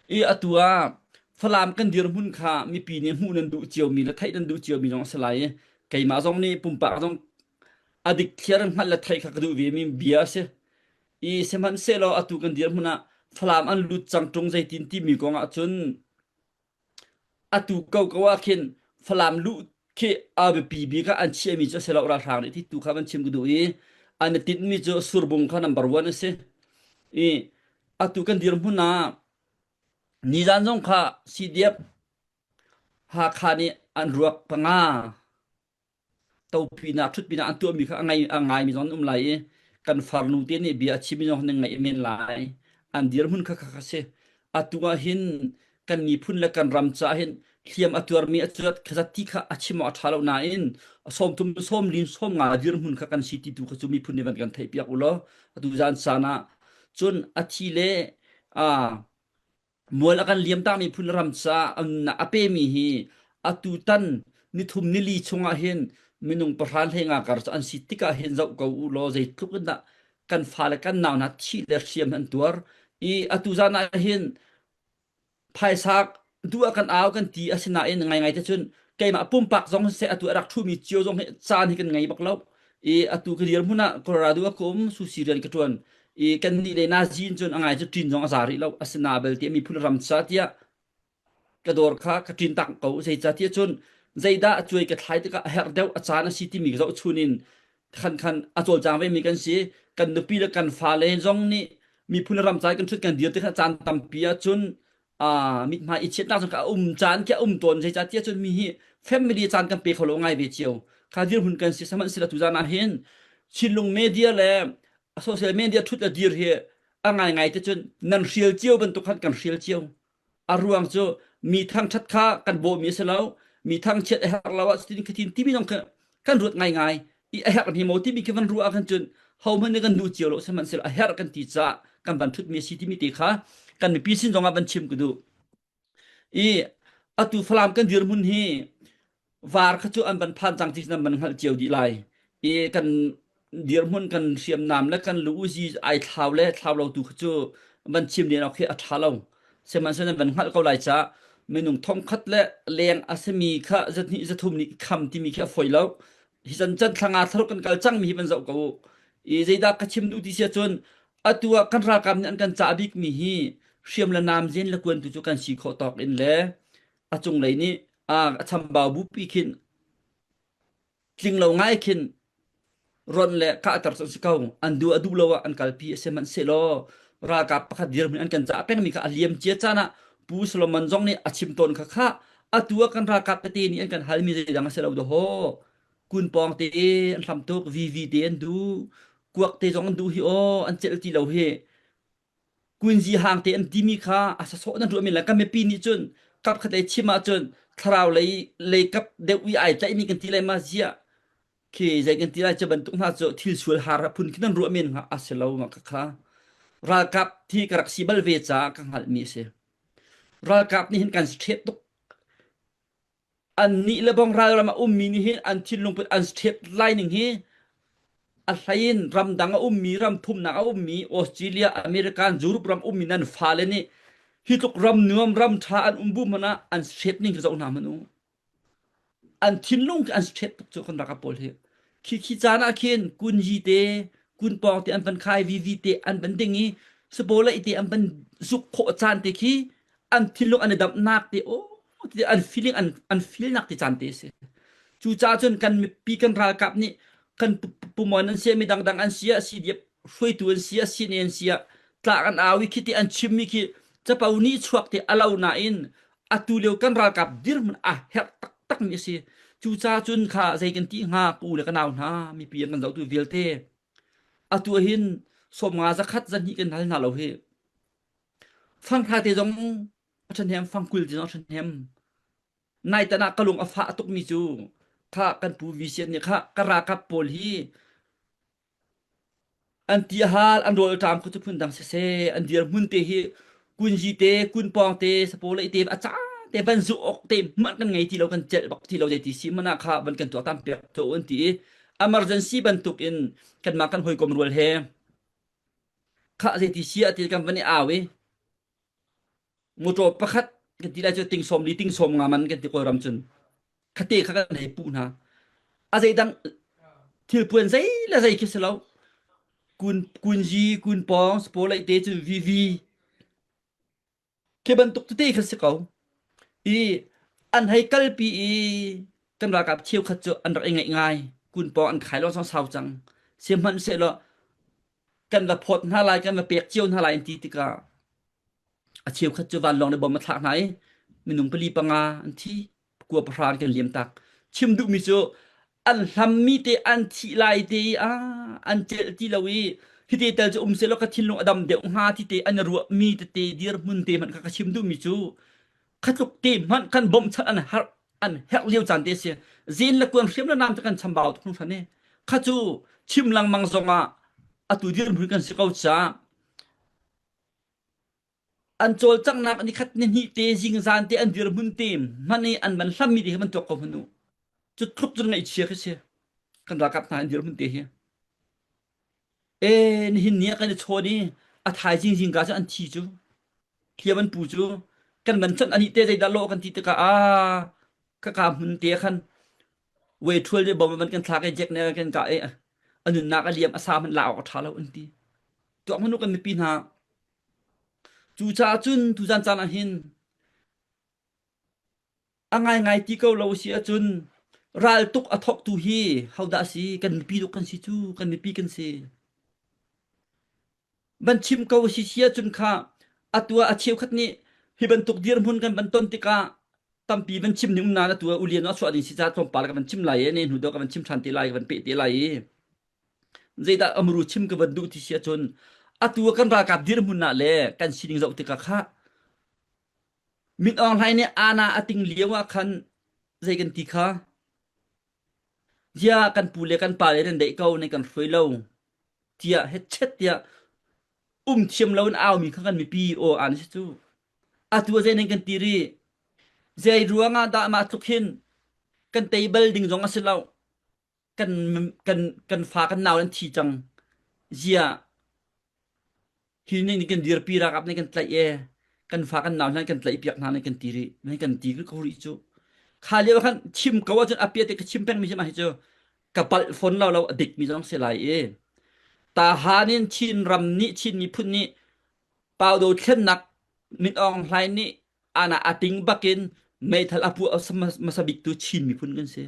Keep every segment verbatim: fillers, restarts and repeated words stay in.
I atu a Falam kan dirhmun kha mipi nih hmuh nan duh cio mi le theih nan duh cio mi zong a si lai. Keimah zong nih pumpak zong a dik thliar in hngalh le theih kha ka duh ve mi bia a si. I sihmanhsehlaw atu kan dirhmun ah Falam an lut cang tung zeitin timi kong ah cun atu ko ko ah khin Falam luh khi a biapi bik ah an chiahmi cu a si lo ralhrang nih ti tu kha van chim ka duh i an i tinhmi cu Surbung kha number one a si. I atu kan dirhmun ah nizan zong kha C D F Hakha nih an ruak panga topihnak, ṭhutpihnak an tuahmi kha a ngai, a ngaimi zong an um lai i kan farnu te nih bia a chimmi zong an ngaih men lai. An dirhmun kha kha kha si. Atu ah hin kan miphun le kan ram caah hin hliam a tuarmi a cuat kha zat ti kha a chim awk a ṭha lo nain sawmthum, sawmli, sawmnga dirhmun kha kan si ti tu kha cu miphun nih van kan theihpiak u law atu zan caan ah cun a thi le, aa, mual a kan liamtakmi phun ram caah a nunnak a pemi hi atu tan ni thum ni li chungah hin minung pahra hleinga kar cu an si tikah hin zoh ko u law zeitluk in dah kan fale kan nau hna thih le hriam an tuar i atu zan ah hin phaisak duh ah kan au kan ti a si nain ngaingai te cun keimah pumpak zong siseh atu a rak ṭhumi cio zong hi caan hi kan ngei bak lo. I atu ka dirhmun ah Colorado ah ka um, Susi rian ka ṭuan. I kan nih le na zin cun a ngai cu ṭin zong a za rih lo. Asinain belte miphun ram ca tiah ka dawr kha ka ṭin tak ko. Zeicah tiah cun zeidah a cuai ka thlai tikah a herh deuh a caan a si timi ka zoh chun in khan khan a cawlcang vemi kan si. Kan nupi le kan fale zong nih miphun ram ca i kan ṭhut kan dir tikah caan tampi ah cun aa, mithmai i chiatnak zong kha a um caan khi a um tawn. Zeicah tiah cun mi hi family caan kan pe kho lo ngai ve cio. Kha dirhmun kan si sihmanhsehlaw tu zan ah hin thinlung media le social media ṭhut le dir hi a ngaingai te cun nan hrial cio bantuk khan kan hrial cio. A ruang cu mi thangṭhat kha kan bawhmi a si lo, mi thangchiat a herh lo ah cutin khatin timi zong kha kan ruat ngaingai i a herh mi maw timi khi van ruah ah khan cun hohmanh nih kan duh cio lo sihmanhsehlaw a herh kan ti caah kan van ṭhutmi a si timi te kha kan mipi sin zongah van chim ka duh. I atu Falam kan dirhmun hi var kha cu an van phan cang ti nan van hngalh cio dih lai. I kan dirhmun kan hriamnam le kan lu uzi ai thlau le thlau lo tu kha cu van chim lian awk hi a ṭha lo. Sihmanhsehlaw nan van hngalh ko lai caah minung thongkhat le leng a simi kha zahnih zathum nih kham timi khi a fawi lo. Hi can can thlanga thlaruk kan kal cangmi hi van zoh ko u. I zeidah ka chim duh ti si ahcun atu ah kan ralkap nih an kan cah bikmi hi hriam le nam zen le kuantu cu kan si khawh tawk in le a cunglei nih, aa, a chambau bupi khin tling lo ngai khin ron le kahter cu an si ko. An duh a duh lo ah an kalpi a si hmanh sehlaw ralkap pakhat dirhmun an kan cah pengmi kha a liam cia caan ah Pu Solomon zong nih a chim tawn kha kha atu ah kan ralkap tete nih an kan halmi zeidang a si lo daw haw. Kun pawng te an hlam tuk, V V te an duh, kuak te zong an duh hi aw, an celh ti lo hi. Kunzi hang te an timi kha a sasawh nan ruah men la kan mipi nih cun kap khat ei chim ahcun thlarau lei, lei kap deuh i ai tlaihmi kan ti lai mah ziah khi zei kan ti lai cu bantuk hna cu thil sual har a phun khi nan ruah men hnga a si lo mah kha kha. Ralkap hi ka rak si bal ve caah ka hngalhmi a si. Ralkap nih hin kan si ṭheh tuk. Annih le bawng ralram a ummi nih hin an thinlung put an si ṭheh lai ning hi a hlei in ramdang a ummi, ram thumnak a ummi, Australia, America, Europe ram ummi nan fale nih hi tluk ram nuam, ram ṭha an um bu hmanh ah an si ṭheh ning ka zoh hna hmanh u. An thinlung khi an si ṭheh tuk cu kan rak a pawl hi. Khi khi caan ah khin kunzi te, kun pawng te an van khai, V V te an van ding i, sapaw lei te an van zuk khawh caan te khi an thinlung an i damhnak te, aw, ti an feeling, an, an feelnak te caan te a si. Cucaah cun kan mipi kan ralkap nih kan pu-, pu-, pumawi an si ah, midang dang an si ah, C D F hruaitu an si ah, C N A an si ah, tlak an au i khi te an chimmi khi capo nih chuak te a lo nain atu lio kan ralkap dirhmun a herh taktakmi a si. Cucaah cun kha zei kan ti hnga, ka u le ka nau hna, mipi an kan zohtu vialte. Atu ah hin sawmnga zakhat zahnih kan hal hna lo hi. Fangṭha te zong a ṭhahnem, fangkul te zong a ṭhahnem. Nai tan ah ka lung a fah tukmi cu kha kan pu Visian nih kha ka ralkap pawl hi an ti a hal, an rawl a ṭam kha cu phundang siseh, an dirhmun te hi kunzi te, kun pawng te, sapaw lei te, a caan te van zuh awk te hmanh kan ngei ti lo, kan celh bak ti lo, zei ti si hmanh ah kha van kan tuah tam piak co an ti i emergency bantuk in kanmah kan hawikom rual he kha zei ti si ah ti kan van i au i Motor pakhat kan ti lai cu ting sawm li, ting sawm nga man kan ti Kawlram cun. Khate kha kan hei puh hna. A zeidang thilpuan zei le zei khi si lo. Kun, kunzi, kunpawng, spaw leite cun vivi khi bantuk tete kha si ko. I an hei kalpi i kan ralkap cheukhat cu an rak i ngaih ngai. Kunpawng an khai lawng sau cang. Sihmanhsehlaw kan va phawt hna lai, kan va pek cio hna lai an ti tikah a cheukhat cu vanlawng le bom a thlak hna i minung pali panga an thi, pakua pahra an kan liam tak. Chim duhmi cu an hlammi te an thih lai te i, aa, an celh ti lo i, hite tal cu um sehlaw ka thinlung a dam deuh hnga ti te an i ruahmi tete dirhmun te hmanh kha ka chim duhmi cu kha tluk te hmanh khan bawmhchanh an herh, an herh lio caan te a si. Zin le kuan hriam le nam te kan chambau tuk hringhran i kha cu chim lengmang zongah atu dirhmun kan si ko caah an cawlcanghnak nikhat nihnih te, zingzan te, an dirhmun te hmanh i an van hlammi te hi van tuak ko hmanh u. Cu tluk cun ngaihchia khi si. Kan ralkap hna an dirhmun te hi. Ee, nihin ni ah kan i chawn i a thaizing zingka cu an thi cu. Hliam an pu cu. Kan van chanh anih te zeidah lawh kan ti tikah, aa, ka ka hmun te khan wei ṭhual le bawm van kan thlak i, jek ne kan kah i a nunnak a liam a sa hmanh la awk a ṭha lo an ti. Tuak hmanh u kan mipi hna. Cucaah cun tuzan caan ah hin a ngaingai ti ko lo a si ahcun, raltuk a thawktu hi hodah a si? Kan mipi tuk kan si cu, kan mipi kan si. Van chim ko a si si ahcun kha, atu ah a cheukhat nih hi bantuk dirhmun kan van ton tikah, tampi van chim ding um nain atu ah ulian ah chuah ding si caah tlawmpal ka van chim lai i, ne hnu deuh ka van chim ṭhan te lai, ka van peh te lai i, zeidah a muru chim ka van duh ti si ahcun, atu ah kan ralkap dirhmun ah le kan si ding zoh tikah kha, Min Aung Hlaing nih ana a ting lio ah khan zei kan ti kha? Zia kan pu le kan pa le nan deih ko, nan kan hruai lo, tiah hetchet tiah um thiam loin aumi kha kan mipi aw an si cu. Atu ah zei nan kan ti rih? Zei ruangah dah mah tluk hin kan table ding zong a si lo. Kan, kan, kan fa kan nau nan thi cang. Zia hi nih kan dirpi ralkap nih kan tlaih e, kan fa kan nau hna kan tlaih piak hna nih kan ti rih, nan kan ti ko rih cu. Kha lio khan chim ko ahcun a piate ka chim pengmi hi cu ka palh fawn lo lo a dikmi zong si lai i, Tahan in Chin ram nih, Chin miphun nih Paudo thlennak Min Aung Hlaing nih ana a ting bakin meithal a puah a sa-, masa bik tu Chin miphun kan si.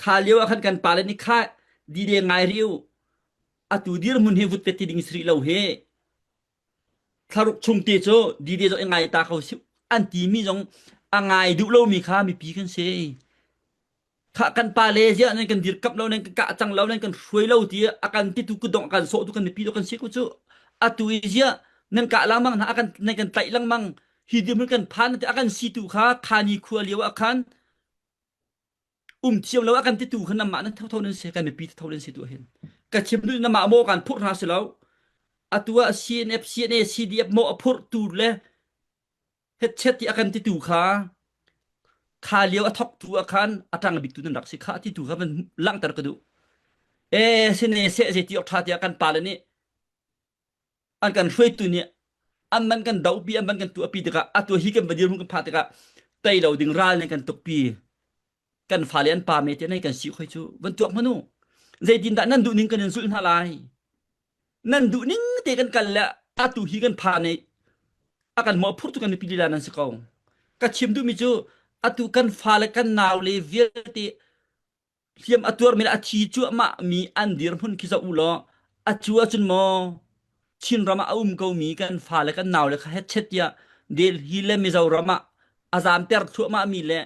Kha lio ah khan kan pa le nih kha dide ngai rih u. Atu dirhmun hi vut ve ti ding si rih lo hi. Thlaruk chung te cu dide zong i ngai ta ko si an timi zong a ngai duh lomi kha mipi kan si. Kha kan pa le zia nan kan dirkamh lo, nan kan kah cang lo, nan kan hruai lo ti a kan titu kudong a kan sawhtu kan mipi tu kan si ko cu. Atu i zia nan kah lengmang hna, a kan, nan kan tlaih lengmang, hi dirhmun kan phan ti a kan situ kha, kha ni khua lio ah khan um thiam lo a kan titu kha nanmah nan thotho nan si, kan mipi thotho nan si tu hin. Ka chim duh nanmah maw kan phurh hna si lo. Atu ah C N F, C N A, C D F maw a phurhtu le hetchet ti a kan titu kha, kha lio a thawktu ah khan a ṭang biktu nan rak si kha titu kha van langhter ka duh. E, si ne seh zei ti awk ṭha tiah kan pa le nih an kan hruaitu nih an man kan dohpi, an man kan tuahpi tikah, atu hi kan va dirhmun kan phah tikah tei lo ding ral nih kan tukpi. Kan fale an pa me te nih kan si khoi cu van tuak hmanh u. Zeitindah nan duhning kan in zulh hna lai? Nan duhning te kan kal le atu hi kan phan i a kan mawhphurh tu kan mipi lila nan si ko. Ka chim duhmi cu atu kan fale kan nau le vialte hliam a tuarmi le a thi cuahmahmi an dirhmun khi zoh u law, a cu ahcun maw Chin ram ah a um komi kan fale kan nau le kha hetchet tiah Delhi le Mizoram ah a zamter thluahmahmi le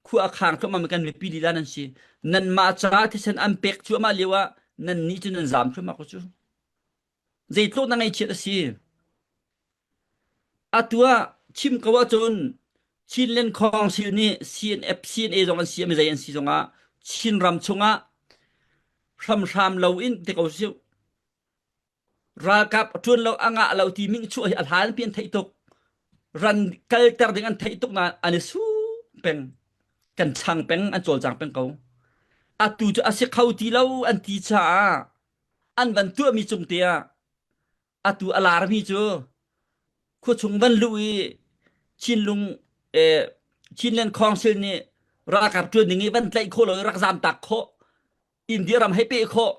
khua a khang thluahmahmi kan mipi lila nan si. Nanmah caah thisen an pek cuahmah lio ah nannih cu nan zam thluahmah ko cu. Zeitluk na ngaihchiat a si? Atu ah chim ko ahcun Chinland Council nih C N F, C N A zong an si, a mi zei an si zongah Chin ram chungah hramhram loin ti ko si. Ralkap a ṭuan lo, a ngah lo ti ming chuah hi a hlan pi an theih tuk. Ran kalter ding an theih tuk nain an i sum peng, kan chang peng, an cawlcang peng ko. Atu cu a si kho ti lo an ti caah an van tuahmi cung te ah atu a larmi cu Khuachung van luh i Chinlung, eh, Chinland Council nih ralkap ṭuan ding i van tlaih khawh lo i rak zamtak khawh, India ram hei peh khawh,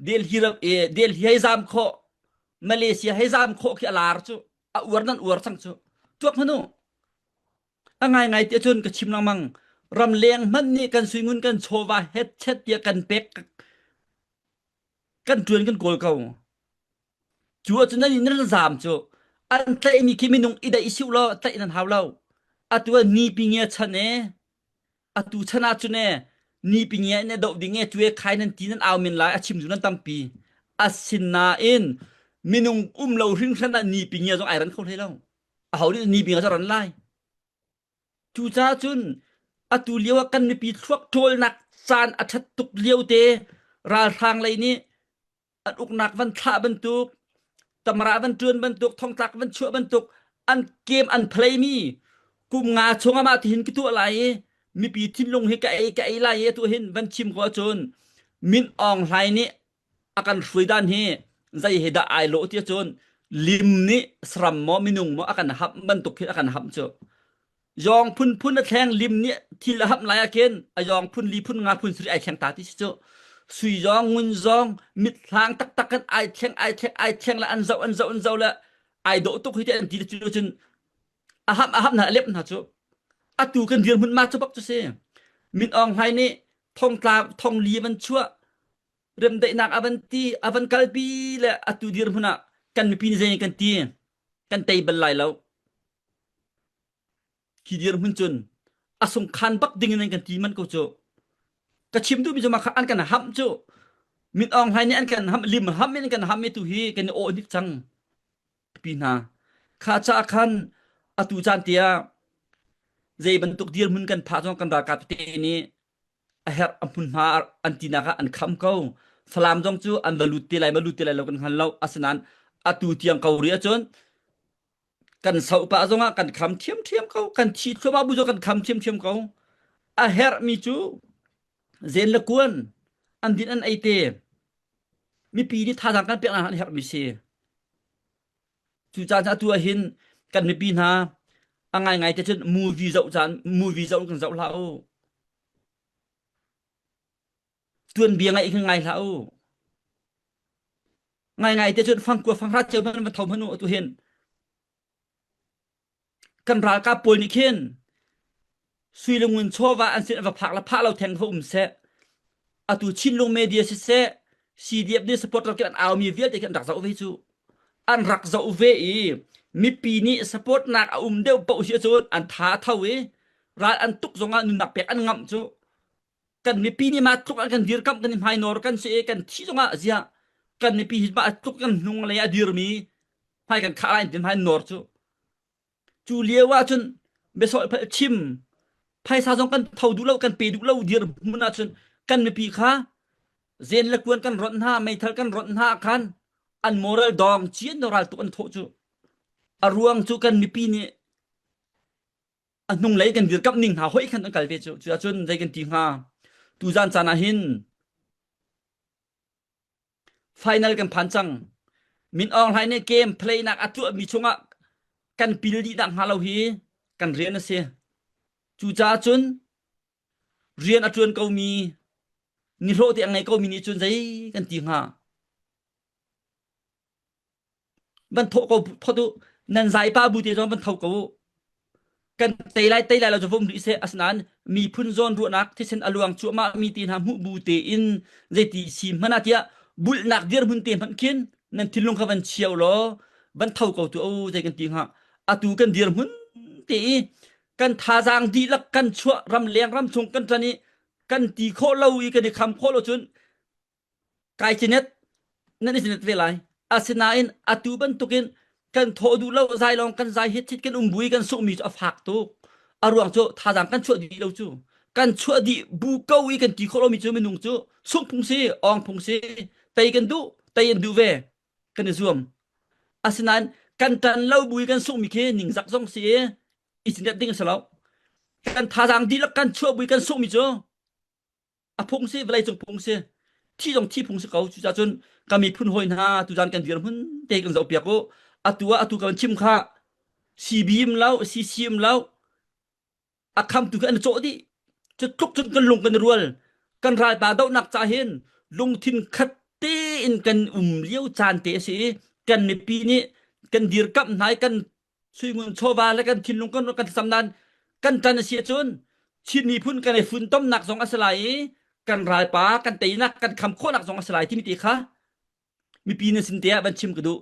Delhi ram, eh, Delhi hei zam khawh, Malaysia hei zam khawh khi a lar cu, a uar nan uar cang cu. Tuak hmanh uh. A ngaingai ti ahcun ka chim lengmang. Ramleng hmanh nih kan sui ngun kan chawva het chet tiah kan pek, kan ṭuan kan kawl ko. Cu ahcun nan in nan zam cu. An tlaihmi khi minung i daih i siu law, tlaih nan hau lo. Atu ah Nipi Ngia chan e, atu chan ahcun e, Nipi Ngia in a doh ding e, cu e khai nan ti nan au men lai, a chim cu nan tampi. Asinain minung um lo hringhran ah Nipi Ngia zong aa ran kho hlei lo. Aho nih Nipi Ngia cu a ran lai. Cucaah cun atu lio ah kan mipi thluak ṭawlnak caan a ṭhat tuk lio te ralhrang lei nih an uknak van thlah bantuk, tamra van ṭuan bantuk, thongtlak van chuah bantuk, an kem an phalei mi kum nga chung ah mah tihin ka tuah lai i mipi thinlung hi ka ei, ka ei lai i atu hin van chim ko ahcun Min Aung Hlaing nih a kan hruai dan hi zei he dah aa lawh ti ahcun lim nih saram maw minung maw a kan hamh bantuk khin a kan hamh cu. Zawng phunphun a thleng lim nih thil a hamh lai ah khin a zawng phun li phun nga phun sarih aa thleng ta ti si cu. Sui zawng, ngun zawng, mithlang taktak khan aa thleng, aa thleng, aa thleng le an zoh, an zoh, an zoh le aa dawh tuk hi ti an ti le cu cun a hamh, a hamh hna, a lep hna cu. Atu kan dirhmun mah cu bak cu si. Min Aung Hlaing nih thongtla, thongli a van chuah, remdaihnak a van ti, a van kalpi le atu dirhmun ah kan mipi nih zei kan ti, kan tei bal lai lo. Hi dirhmun cun a sungkhan bak ding in an kan ti man ko cu. Ka chim duhmi cu mah kha an kan hamh cu. Min Aung Hlaing nih an kan hamh, lim hamh in an kan hamh i tu hi kan i awh hnik cang. Pi hna. Kha caah khan atu caan tiah zei bantuk dirhmun kan phah zong kan ralkap te nih a herh a hmunhma an tinak ah an kham ko. Falam zong cu an va lut te lai, va lut te lai lo kan hngal lo. Asinain atu tiang ko rih ahcun kan sauh pah zongah kan kham ṭhiamṭhiam ko, kan thih thluahmah bu zong kan kham ṭhiamṭhiam ko. A herhmi cu zen le kuan an din an ei te. Mipi nih thazaang kan pek nakhnga an herhmi si. Cucaah atu ahhin kan mipi hna a ngaingai te cun movie zoh caan, movie zoh kan zoh hlah u. Tuanbia ngai i kan ngai hlah u. Ngaingai te cun fangkua fanghra cio hmanh va tho hmanh u atu hin. Kan ralkap pawl nih khin sui le ngun chawva an sin a va phak le phah lo theng va um seh. Atu Chinlung media siseh, C D F nih supporter khin an aumi vialte khin an rak zoh ve cu. An rak zoh ve i mipi nih supportnak a um deuh paoh si ahcun an tha a tho i ral an tuk zongah nunnak pek an ngamh cu. Kan mipi nih mah tluk ah kan dirkamh, kan i hmainor kan si i kan thih zongah ziah. Kan mipi hi mah tluk kan hnung lei a dirmi hmai kan khah lai an ti hmainor cu. Cu lio ah cun biasawlh phal chim, phaisa zong kan tho duh lo, kan pe duh lo dirhmun ah cun kan mipi kha zen le kuan kan ronh hna, meithal kan ronh hna ah khan an moral dawng cian lo raltuk an thawh cu. A ruang cu kan mipi nih a hnung lei kan dirkamh ning hna hoih khan an kal ve cu. Cucaah cun zei kan ti hnga? Tuzan caan ah hin final kan phan cang. Min Aung Hlaing nih game playnak a tuahmi chungah kan pil dih nak hnga lo hi kan rian a si. Cucaah cun rian a ṭuan komi, nihlawh te a ngei komi nih cun zei kan ti hnga? Van thawh ko phot u, nan zaipa bu te zong van tho ko u. Kan tei lai, tei lai lo cu vom rih seh, asinain miphun zawn ruahnak thisen a luang cuahmah mi te hna hmuh bu tein zeiti si hmanh ah tiah bulhnak dirhmun te hmanh khin nan thinlung kha van chia u law, van tho ko tu u, zei kan ti hnga? Atu kan dirhmun te i kan thazaang dihlak kan chuah, ramleng ramchung kan ṭan i kan ti khawh lo i kan i kham khawh lo cun, kai cinet, nan i cinet ve lai. Asinain atu bantukin kan thawh duh lo, zailawng kan zai hit hit kan um bu i kan sunghmi cu a fak tuk. A ruang cu thazaang kan chuah dih lo cu. Kan chuah dih bu ko i kan ti khawh lomi cu minung cu sungh phung si, awng phung si, tei kan duh, tei an duh ve, kan i zuam. Asinain kan ṭan lo bu i kan sunghmi khi ningzak zong si i, i cinet ding a si lo. Kan thazaang dihlak kan chuah bu i kan sunghmi cu a phung si, vawleicung phung si, thih zong thih phung si ko. Cucaah cun ka miphun hawi hna, tuzan kan dirhmun te hi kan zoh piak u. Atu ah, atu kan chim kha C B um lo, C C um lo, a khamtu khi an cawh dih. Cutluk cun kan lung kan rual. Kan ralpa dohnak ca hin lungthin khat tein kan um lio caan te a si i kan mipi nih kan dirkamh hna i kan suingun chawva le kan thinlung kan kan samdan kan ṭan a si ahcun Chin miphun kan i funtomnak zong a si lai i kan ralpa kan teinak kan kham khawhnak zong a si lai timi te kha mipi nan sin te ah van chim ka duh.